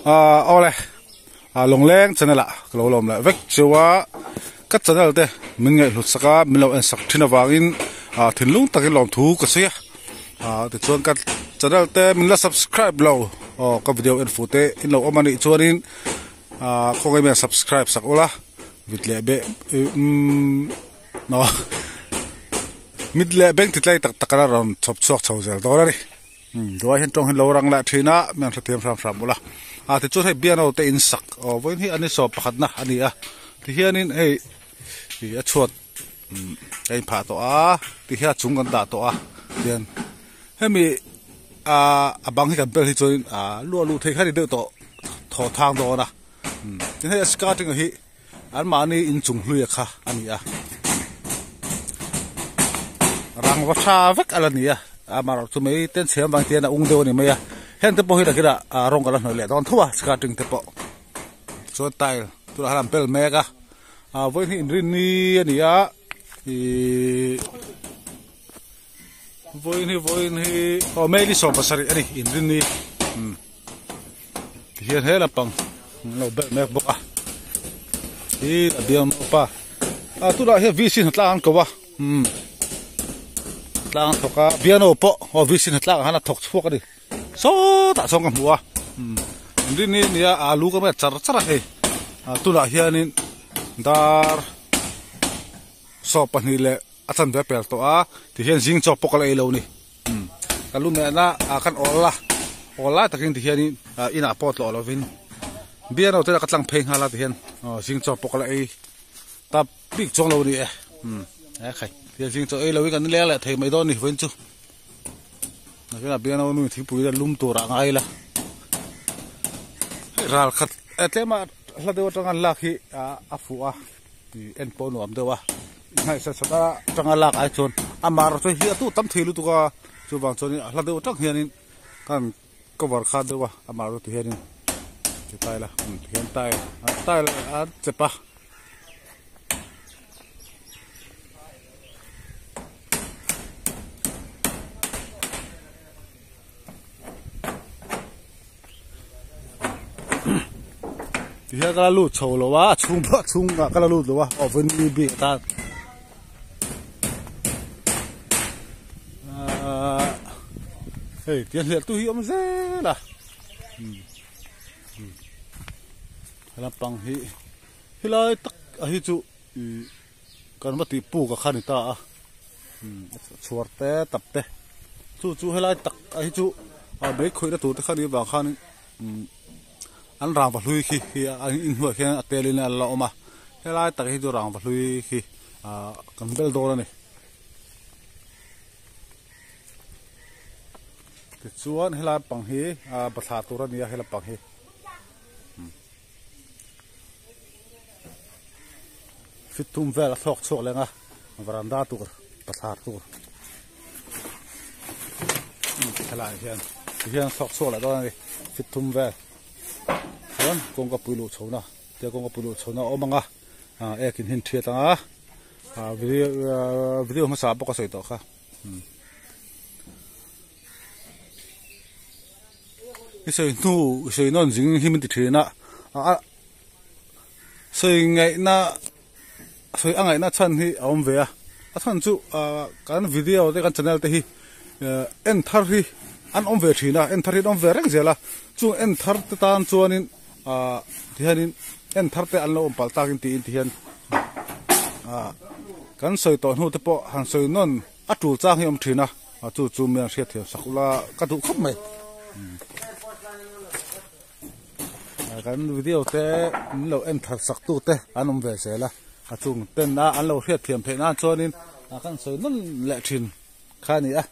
Awle Lawngleng channel ah ka lo lawm leh vek cheu a, ka channel te min ngaihhlut sak a, min lo en sak thin avangin thinlung takin lawmthu ka sawi a, tichuan ka channel te min la subscribe lo aw ka video en fuh te in lo awm a nih chuanin khawngaih mai subscribe sak ula vit leh beh umm mit leh beng ti tlai tak tak a rawn chhawp chhuak chho zel dawn a ni. Duai hian tawng hi lo rang leh thin a, mi an hrethiam hram hram bawlh a. Ah tichuan hei piano te in sak aw vawiin hi an insawm pakhatna a ni a, tihianin hei ih a chhuat a inphah tawh a, tihian a chung kan dah tawh a tihian hemi ah a bang hi kan bel hi chuanin ah luah luh theih kha a ni deuh tawh thaw thang dawn a, tin hei a skirting hi Anmahni inchung hluia kha a ni a, rangva tha vek a la ni a, amaherawh chu mai ten chhiam vang tian a ung deuh a ni mai a, heng te pawh hi nakinah rawng kan la hnawih leh dawn tho a skirting te pawh chuan tile tunah hian an bel mek a, vawiin hi inrinni a ni a ihh vawiin hi vawiin hi aw May ni 17 a ni inrinni umm. Tihian he lampang an lo belh mek bawk a hi a biang pa a tunah hian VC hna tlang an ko a umm tlang an thawk a piano pawh aw VC hna tlang ah hian a thawk chhuak a ni sawtah chuan ka hmu a umm engtin nge nia alu ka hmet char char a hei tunah hianin dar 12 leh a chanve a pel tawh a tihian zing chaw pawh ka la ei lo a ni. Ka lu mehna ah khan awl a, awl lai takin tihianin inah pawh tlawh lovin biano te ka tlang phei nghal a tihian zing chaw pawh ka la ei ta bik chuang lo a ni e e khai tihian zing chaw ei lovin kan leng leh thei mai dawn a ni vawiin chu nakinah biano nu thingpui te lum tur ah ngai ila hei ral khat tlema hla deuh atanga an lak hi a fuh a. Tih en pawh nuam deuh a, hnaih sat sat a atanga lak ai chuan a mar chu hi a tu tam thei lutuk a, chuvang chuanin a hla deuh atang hianin kan cover kha deuh a, a mar chu ti hianin ti ta ila ti hian tile tile a chep a. Ti hian ka la lut chho lo a, a chhung pawh a chhung ah ka la lut lo a, aw vawiin ni bik atan ahh hei tiang hliah tu hi a awm zel a lampang hi helai tak a hi chu ih kan va tih puk a kha ni ta a chhuar te tap te chu chu helai tak a hi chu a mei khawihna tur te kha nih vang khan an rangva hlui khi hi a inhnuai khian a tel in a la awm a helai tak hi chu rangva hlui khi ah kan bel dawn a ni tichuan helai pang hi ah bathlar tur a ni a helai pang hi. Fit thum vel a thlawk chhuak leng a varanda tur bathlar tur helaiah hian ti hian a thlawk chhuak leh dawn a ni fit thum vel chuan kawngka pui luh chho na tia kawngka pui luh chho na a awm ang a ah ek in hin thiat ang a ah video video hmasa ah pawh ka sawi tawh kha. I sawi hnu i sawi nawn zing hi min ti thin a a sawi ngaihna sawi a ngaihna chhan hi a awm ve a a chhan chu ah kan video te kan channel te hi en thar hi an awm ve thin a en thar hi an awm ve reng zel a chung en thar te tan chuanin ah tihianin en thar te an lo awm palh takin tiin tihian ah kan sawi tawh hnu te pawh han sawi nawn A tul chang hi a awm thin a, chu chu mi an hriat thiam sak ula ka duh khawp mai. Kan video te min lo en thar sak tu te an awm ve zel a, a chung ten a an lo hriat thiam theih nan chuanin kan sawi nawn leh thin kha a ni a,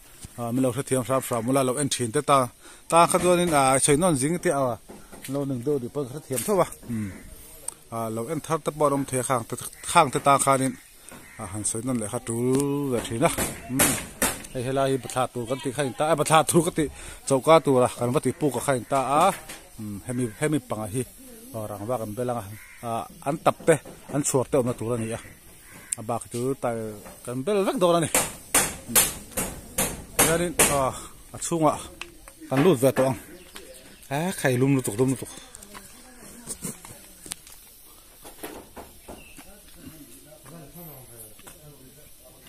min lo hrethiam hram hram ula lo en thin te ta tan kha chuanin sawi nawn zing te a lo ning deuh deuh pawh ka hrethiam tho a, lo en thar te pawh an awm thei a khang te khang te tan khanin. a han sawi nawn leh kha tul ve thin a umm hei helai hi bathlar tur kan tih kha in ta a bathlar tur ka tih choka tura kan va tih puk a kha in ta a umm hemi hemi panga hi aw rangva kan bel anga ah an tap te an chhuar te awmna tur a ni a a bak hi chu tile kan bel vek dawn a ni hianin ah a chhungah kan lut ve tawh ang a khai lum lutuk lum lutuk.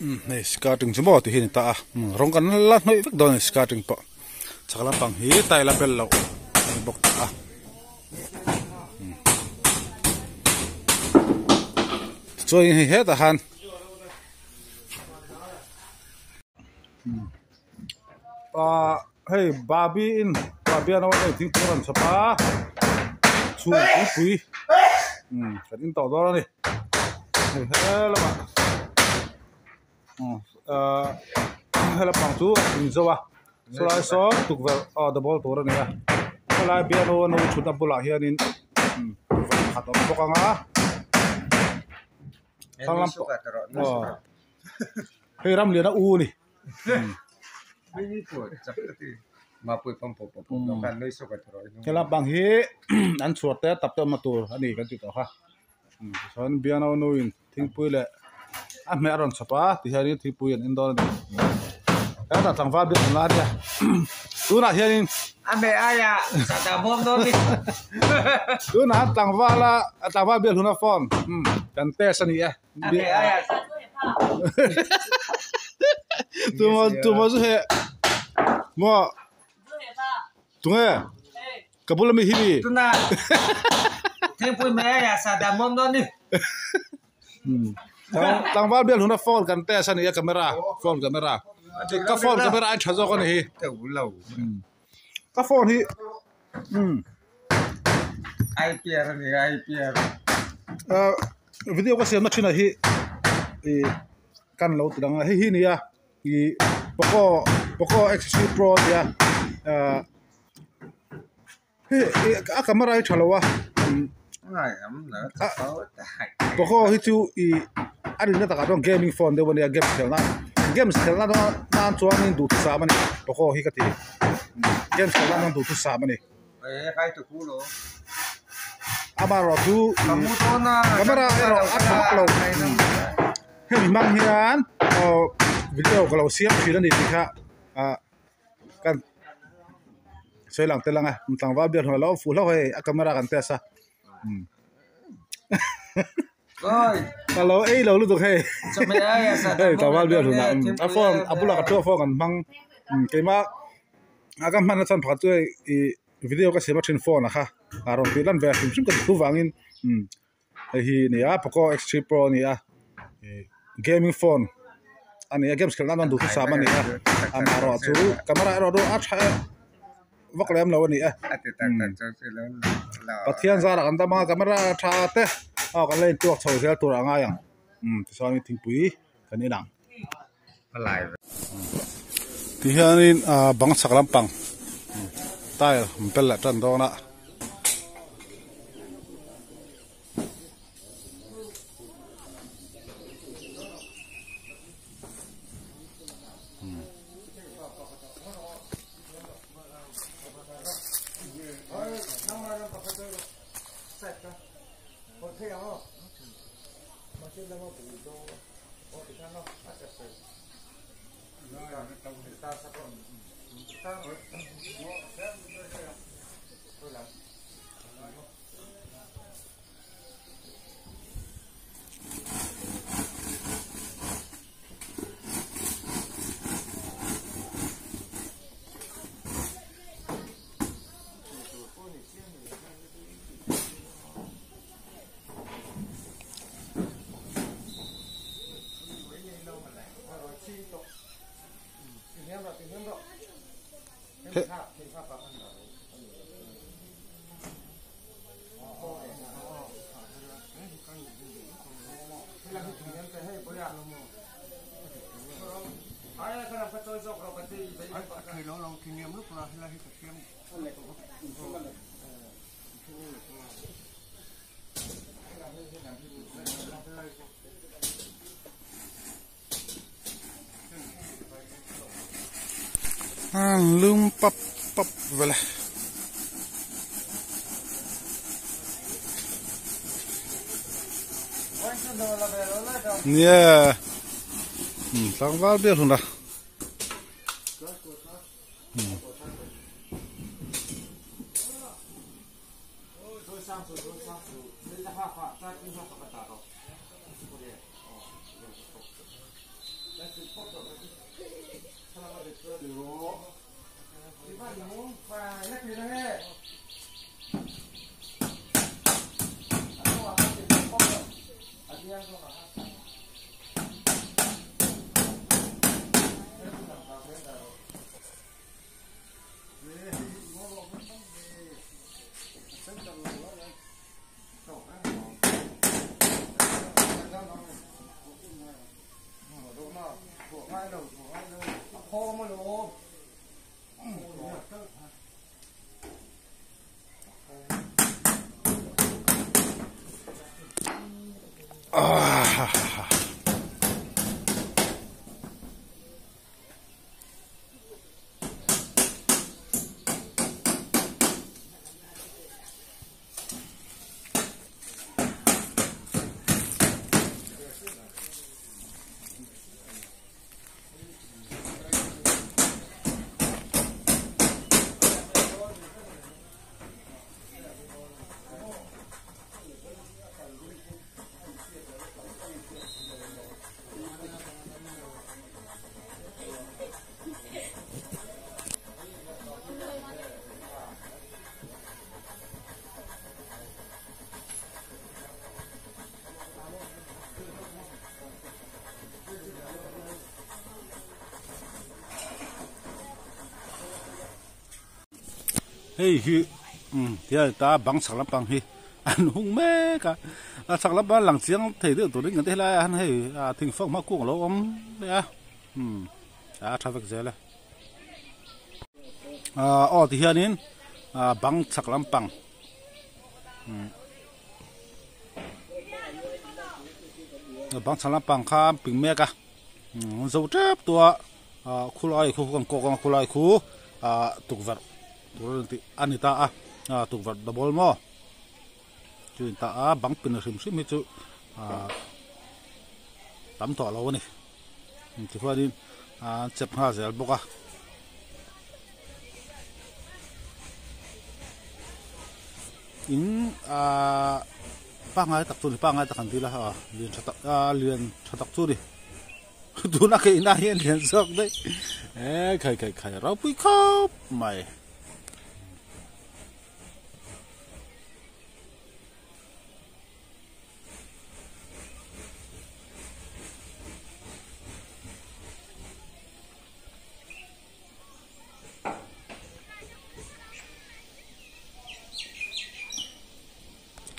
Hei skirting chu maw ti hi a ni ta a rawng kan la hnawih vek dawn a ni skirting pawh chhak lampang hi tile a bel loh a ni bawk ta a. Tichuan hei hetah han ah hei babi in babi an awm a hei thingpui a rawn chhawp a chhung thingpui kan in tawh dawn a ni hei he lamah ah he lampang chu a in zo a chulai sawn tukverh aw double tur a ni a helai bianu a nu thutna bulah hianin tukverh pakhat a awm bawk ang a thlang lampang aw. Hei ram lian a u a ni. He lampang hi an chhuar te tap te awmna tur a ni kan tih tawh kha. Tichuan Biano nuin thingpui leh a hmeh a rawn chhawp a tihianin thingpui an en dawn a ni. Hetah tlangval biak awm lai a nia. Tunah hianin A hmeh aiah sahdah bawm dawn ni. Tunah tlangvala tlangval biak hluna phone kan test a ni e. Tuma chu he maw tunge ka bula mi hi mi tuna thingpui mai a sada mawm dawn ni tlangval bial huna phone kan test a ni a camera phone camera ka phone camera a tha zawk a ni hi ka phone hi IPR a ni IPR video ka siamna thinah hi ih kan lo ti dang a hei hi a ni a ih poco poco x three pro a nia ah hei a camera hi tha lo a poco hi chu ih a rinna takah chuan gaming phone deuh a nia games khelh nan games khelh nan nan chuanin duhthusam a ni poco hi ka ti games khelh nan chuan duhthusam a ni. Amaherawh chu camera erawh a tha vak lo hemi hmang hian aw video ka lo siam thin a ni tih kha ah kan sawi lang tel ang e tlangval biak hlawh alo fuh hlauh hei a camera kan test a ka lo ei lo lutuk hei hei tlangval biak hlawh a phone a bulah ka thu a phone kan hmang keimah. A ka hman na chhan pakhat chu hei ih video ka siam a thin phone a kha a rawn tih lan ve hrim hrim ka duh vangin hei hi a ni a poco x three pro a ni a ih gaming phone a ni a games khelh nan chuan duhthusam a ni a amaherawh chu camera erawh chu a tha em vak lem lo a ni e Pathian zarah kan dam a camera tha te aw kan la intuak chho zel tur a ngai ang tichuan thingpui kan inang. Ti hianin ah bang chhak lampang tile an pel leh tan dawn a. Lum pap pap vela. Nia tlangval ber hun a. Hei hi tihian ta bang chhak lampang hi an hung mek a a chhak lampang lang chiang thei deuh turin kan ti helai ah hian hei thing fak hma kung alo awm mai a a tha vek zel e aw tihianin bang chhak lampang bang chhak lampang kha an ping mek a zo tep tua khulai khu kan kawk ang khulai khu tukverh tur a tih a ni ta a tukverh double maw chu in ta a bang pin hrim hrim hi chu tam tawh lo a ni tichuanin an chep nghal zel bawk a. In ahh pangngai tak chu a ni pangngai tak an dil a lian tha tak a lian tha tak chu a ni tuna ka inah hian lian zawk daih eh khai khai khai ropui khawp mai.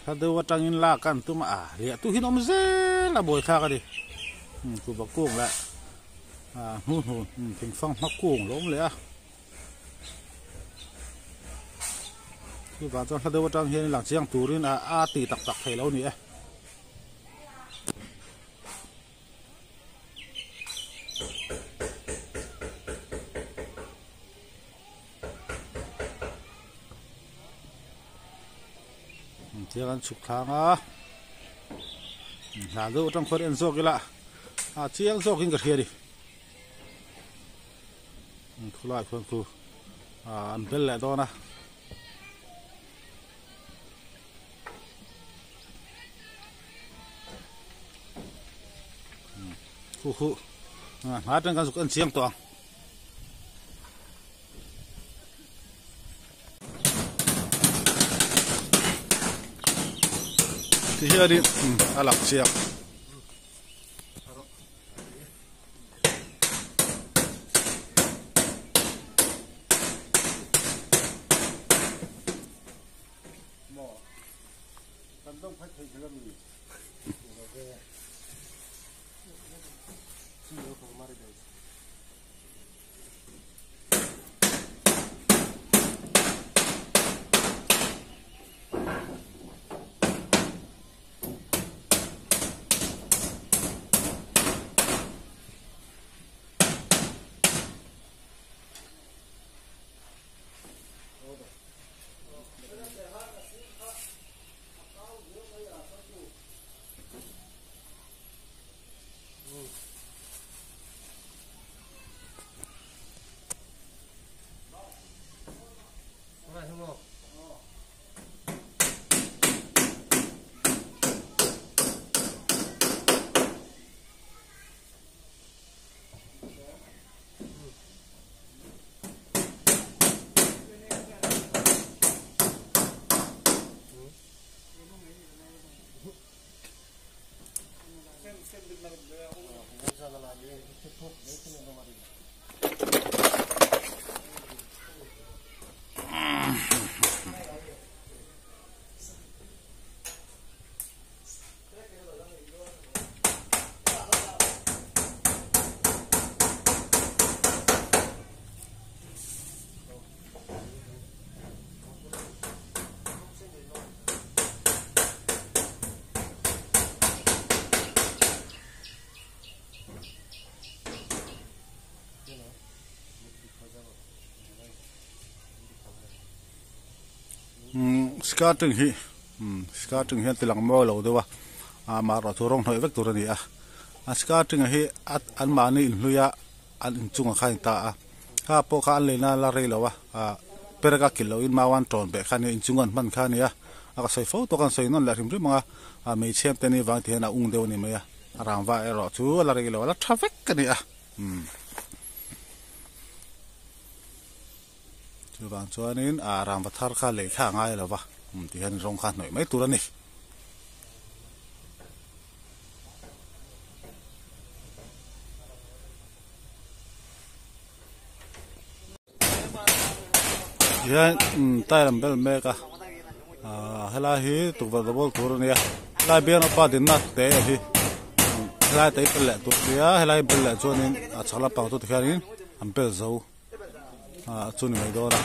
Thla deuh atangin lak an tum a riah tu hi an awm zel a buaithlak a ni kuhva kung leh hnu hnu thingfang hma kung lo awm leh a chuvang chuan thla deuh atang hian lang chiang turin a ti tak tak thei lo a ni e. Tiang an chhuk thlang a hna deuh atang khuan en zawk ila a chiang zawk in ka hria ni khulai khuan khu an bel leh dawn a. Khu khu hma atang kan zuk en chiang tawh ang. Ti hianin a lang chiang. Skirting hi skirting hian ti lang mawi lo deuh a amaherawh chu rawng hnawih vek tur a ni a a skirting hi an mahni inhlui a an inchungah khan a in ta a kha pawh kha an leina la rei lo a ah perek a kilh lohin mau an tawn beh kha a nia inchung an hman kha a ni a a ka sawi fo tawk a an sawi nawn leh hrim hrim ang a ah hmeichhia te ni vang ti hian a ung deuh a ni mai a a rangva erawh chu a la rei lo a la tha vek a ni a umm. Chuvang chuanin ah rangva thar kha lei kha a ngai lo va umm ti hian rawng kha a hnawih mai tur a ni. Hian umm tile an bel mek a ah helai hi tukverh double tur a nia helai bial upa dinna te hi helai te hi bel leh tur a nia helai bel leh chuanin a chhak lampang chu tikhianin an bel zo. ah chu ni mai dawn a.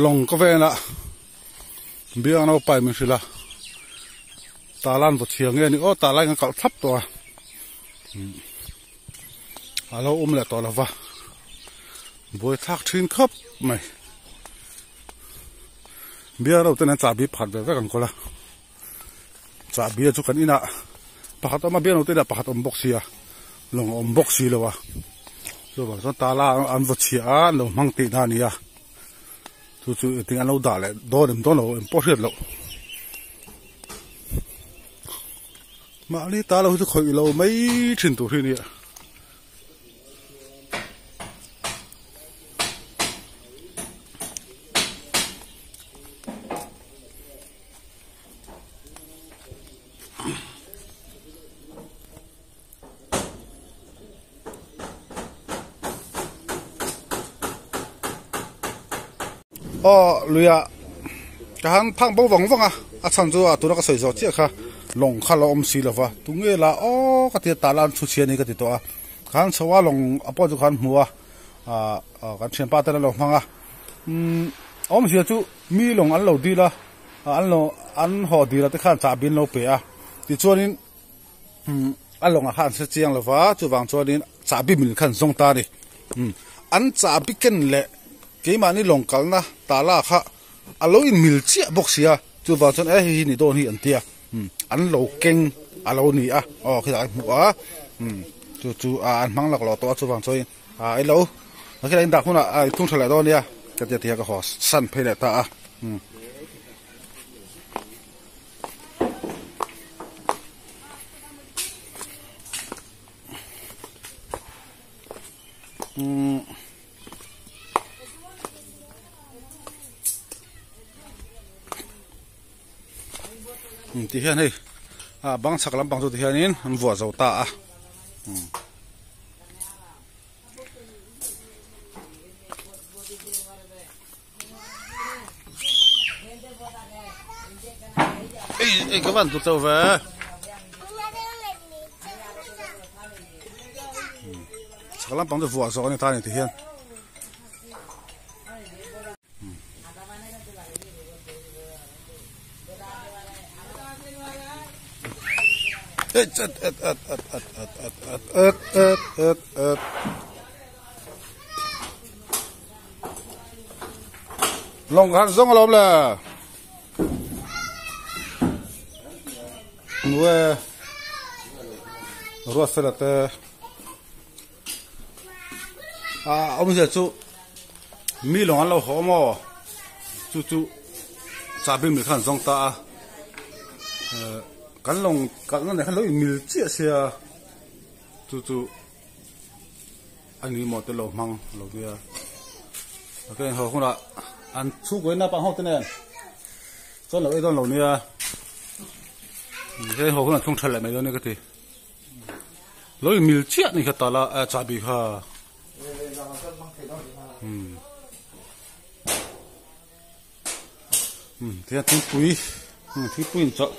Lawng ka velah biang naupai min hrilh a talan vaw chhia nge ni aw tah lai an kalh thlap tawh a a lo awm leh tawh lo va buai thlak thin khawp mai biang ho ten an chahbi pakhat ve vek an kawl a chahbi chu kan inah pakhat a awm a biang ho te inah pakhat a awm bawk sia lawng a awm bawk si lo a chuvang chuan tala an vaw chhia a an lo hmang tihna a ni a. Chu chu engtin an lo dah leh dawn em dawn lo em pawh hriat loh. Mahni ta lo hi chu khawih lo mai thin tur hi a nia. Aw luiah ka han phak bo vang vang a a chhan chu a tuna ka sawi zawh chiah kha lawng kha la awm si lova tunge la aw ka ti a tah la an thu chhia ni ka ti tawh a ka han chho a lawng a pawh chu ka han hmu a ah kan thianpa ten an lo hmang a umm awmzia chu mi lawng an lo dil a an lo an haw dil a te khan chahbi an lo pe a tichuanin. umm a lawngah khan an hre chiang lo va chuvang chuanin chahbi mil khan zawng ta a ni umm an chahbi ken leh keimahni lawng kalna tala kha a lo in mil chiah bawk si a chuvang chuan e hei hi ni dawn hi an ti a umm an lo keng a lo ni a aw khilai an hmu a umm chu chu ah an hmang laklawh tawh a chuvang chuanin ah ilo khilai in dah hunah a in thung tha leh dawn nia ka tia ti a ka haw san phei leh ta a umm. Ti hian hei ah bang chhak lampang chu ti hianin an vuah zo ta a. Ei ei ka van tu chau ve. Chak lampang chu vuah zawk a ni ta a ni ti hian. Ei chat at at at at at at at at at at at. Lawng khan zawng alawm le. Nue ruat fela te a awmzia chu mi lawng an lo haw maw chu chu chahbi mil khan zawng ta a kan lawng kalna nen khan lo in mil chiah sia chu chu. a ni maw te lo hmang lo nia a ka inhaw hunah an chhungkaw in naupang ho te nen chuan lo ei dawn lo nia ka inhaw hunah thung tha leh mai dawn nia ka ti lo in mil chiah ni kha tala chahbi kha umm umm tihian thingpui thingpui in chawlh.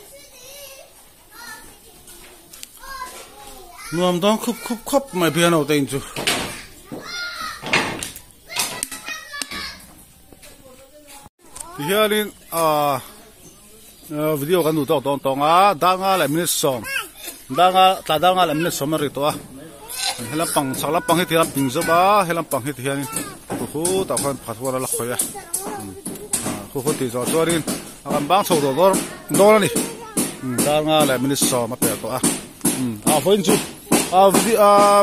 Nuam dawn khup khup khawp mai piano te in chu. Tihianin ah video kan duh tawk dawn tawng a danga leh minute sawm danga tla danga leh minute sawm a ri tawh a helam pang chhak lampang hi tihian a ping zawk a helam pang hi tihianin khu khu tah khuan pakhat huan a la khawih a khu khu tih zawh chuanin A kan bang chho tawh dawn dawn a ni darnga leh minute sawm a pel tawh a a vawiin chu a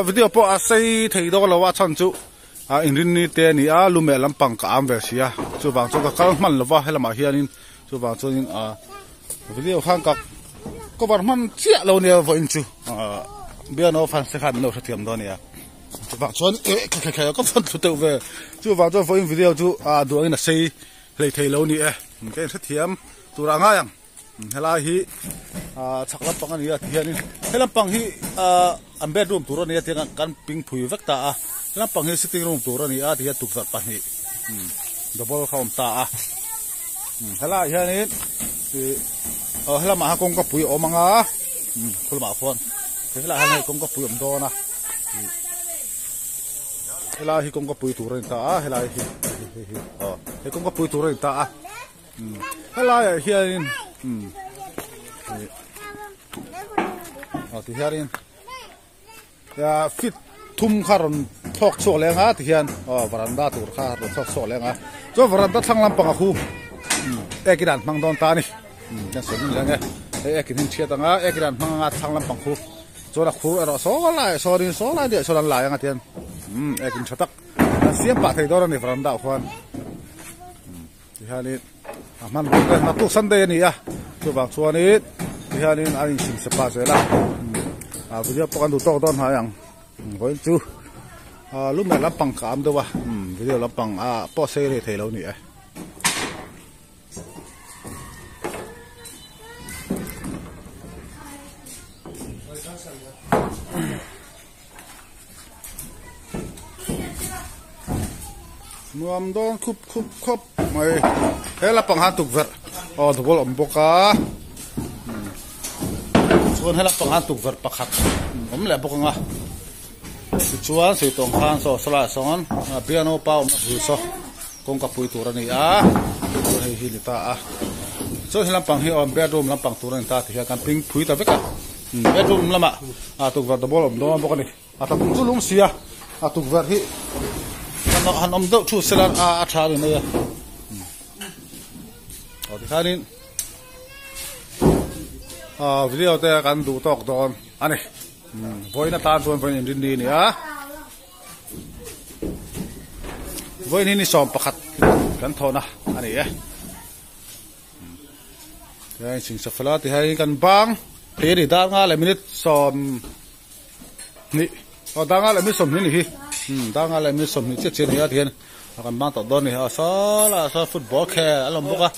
video pawh a sei thei dawn lo a chhan chu a inrinni te a ni a lumeh lampang ka am ve si a chuvang chuan ka kal hman lova helamah hianin chuvang chuanin a video khan ka cover hman chiah lo nia vawiin chu biano fan se khan min lo hrethiam dawn a nia chuvang chuan eh ka fan thlu deuh ve chuvang chuan vawiin video chu a duh angin a sei. Hlei thei lo ni e, ka inhrethiam tur ah ngai ang. Helai hi chhak lampang a ni a tihianin he lampang hi an bedroom tur a ni a tiang kan ping phui vek ta a, he lampang hi sitting room tur a ni a tihian tukverh pahnih double kha a awm ta a. Helaiah hianin ih aw helamah hian kawngka pui a awm ang a khulamah khuan helaiah hian hei kawngka pui a awm dawn a. Helai hi kawngka pui tur a ni ta a helai hi hei hi aw hei kawngka pui tur a ni ta a helaiah hianin umm aw ti hianin feet thum kha rawn thlawk chhuak leh ang a ti hian aw varanda tur kha rawn thlawk chhuak leh ang a chuan varanda thlang lampang a khu ek in an hmang dawn ta a ni kan sawi hmun leh ang e hei ek in hi an chhiat ang a ek in an hmang ang a thlang lampang khu. Chuan a khur erawh saw lai sawnin saw lai deuh sawn an lai ang a tian umm ekin tha tak an siam pah thei dawn a ni veranda ah khuan umm tihianin a hman bawk e naktuk sunday a ni a chuvang chuanin tihianin an inchhim se pah zel a umm a video pawh kan duh tawk dawn hnai ang vawiin chu ah lu mer lampang ka am deuh a umm video lampang ah pawh sei rei thei lo a ni e. Nuam dawn khup khup khawp mai he lampang han tukverh aw double awm bawk a chuan he lampang han tukverh pakhat awm leh bawk ang a tichuan suitawng khan saw sawlaiah sawn piano pa awmna bul saw. Kawngka pui tur a ni a, chuan hei hi ni ta a, chuan he lampang hi awm bedroom lampang tur a ni ta tih hian kan ping phui ta vek a, bedroom lamah ah tukverh double awm dawn bawk a ni, a tla tum chu lung si a, a tukverh hi han awm deuh thu sela a tha a ni mai a, aw tikhanin ah video te kan duh tawk dawn a ni, vawiin atan chuan vawiin inrinni a ni a. Vawiin hi ni 11 kan thawhna a ni e. Tihian singsa fela tihian kan bang thei a ni dar nga leh minute 20 aw dar nga leh minute 20 ni hi dar nga leh minute 20 chiah chiah a ni a tihian kan bang tawh dawn a ni a saw laiah sawn football khel a la awm bawk a.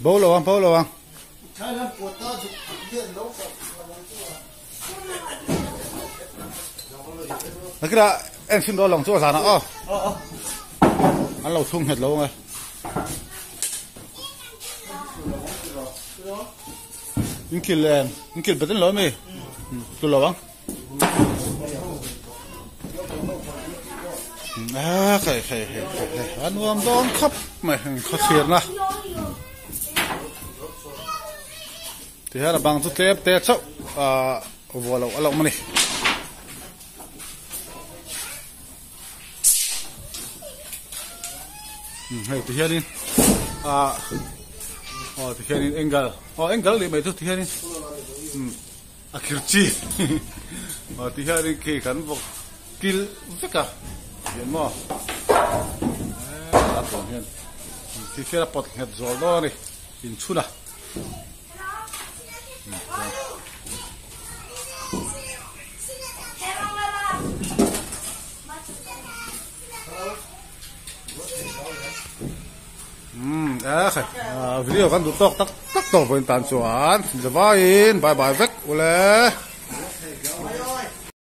Bo lo ang, bo lo ang. Nakira en sin ro long chu zana aw. An lo thung nghet lo nge. In kil em, in kil betin lo mi. Tu lo ang. Ah, khai khai khai khai. An nuam dawn khawp mai khaw thlir na. Tihian a bang chu tlem te chauh ah vuah loh a lo awm a ni. Hei tihianin ah. Aw tikhianin angle aw angle leh mai chu tikhianin umm a khir chi aw tikhianin khi kan vawk kil vek a hian maw eee a tawn hian tikhian a pawt nghet zual dawn a ni inchhun a. Umm eh khai video kan duh tawk tak tak tawk vawiin tan chuan zavaiin bye bye vek ule.